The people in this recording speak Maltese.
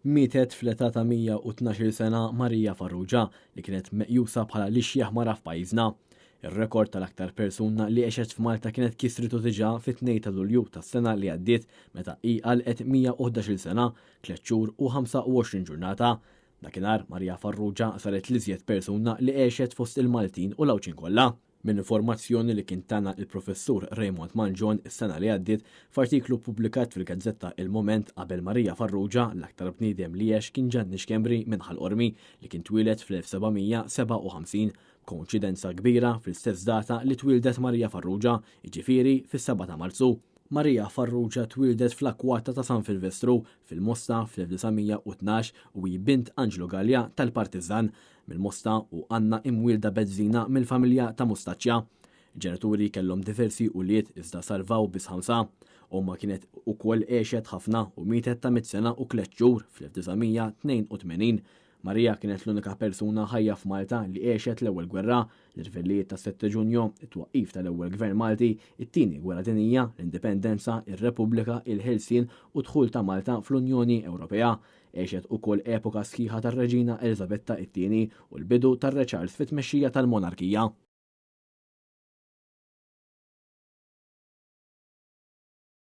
Mietet fl-età ta' 112-il sena Maria Farrugia li kienet meqjusa bħala l-ixjeħ mara f'pajjiżna. Ir-rekord tal-aktar persuna li għexet f'Malta kienet kisritu diġà fit-2 ta' Lulju tas-sena li għaddiet meta hi għalqet 111-il sena, tliet xhur u 25 ġurnata. Dakinhar Maria Farrugia saret l-iżjed persuna li għexet fost il-Maltin u l-Għawdxin kollha. Minn informazzjoni li kien tana il-Professur Raymond Mangion is-sena li għaddiet f'artiklu ppubblikat fil-gazzetta Il-Mument qabel Maria Farrugia l-aktar bniedem li għex kien Ġanni Schembri minn Ħal Qormi li kien twieled fl-1757 b'koinċidenza kbira fl-istess data li twieldet Maria Farrugia, jiġifieri fis-7 ta' Marzu. Maria Farrugia twieldet fl-akkwata ta' San Silvestru fil-Mosta fl-1912 u hi bint Anġlu Galea tal-Partiżan mill-Mosta u Anna imwielda Bezzina mill-familja ta' Mustaċċja. Il-ġenituri kellhom diversi ulied iżda salvaw biss ħamsa. Ommha kienet ukoll għexet ħafna u mietet ta' mitt sena u tliet xhur fl-1982. Maria kienet l-unika persuna ħajja f'Malta li għexet l-Ewwel Gwerra, l-irvellijiet tas-Sette Ġunju, it-twaqqif tal-ewwel Gvern Malti, it-Tieni Gwerra Dinjija, l-Indipendenza, ir-Repubblika, il-Ħelsien u d-dħul ta' Malta fl-Unjoni Ewropea. Għexet ukoll epoka sħiħa tar-Reġina Eliżabetta it-Tieni u l-bidu tar-Re Charles fit-tmexxija tal-monarkija.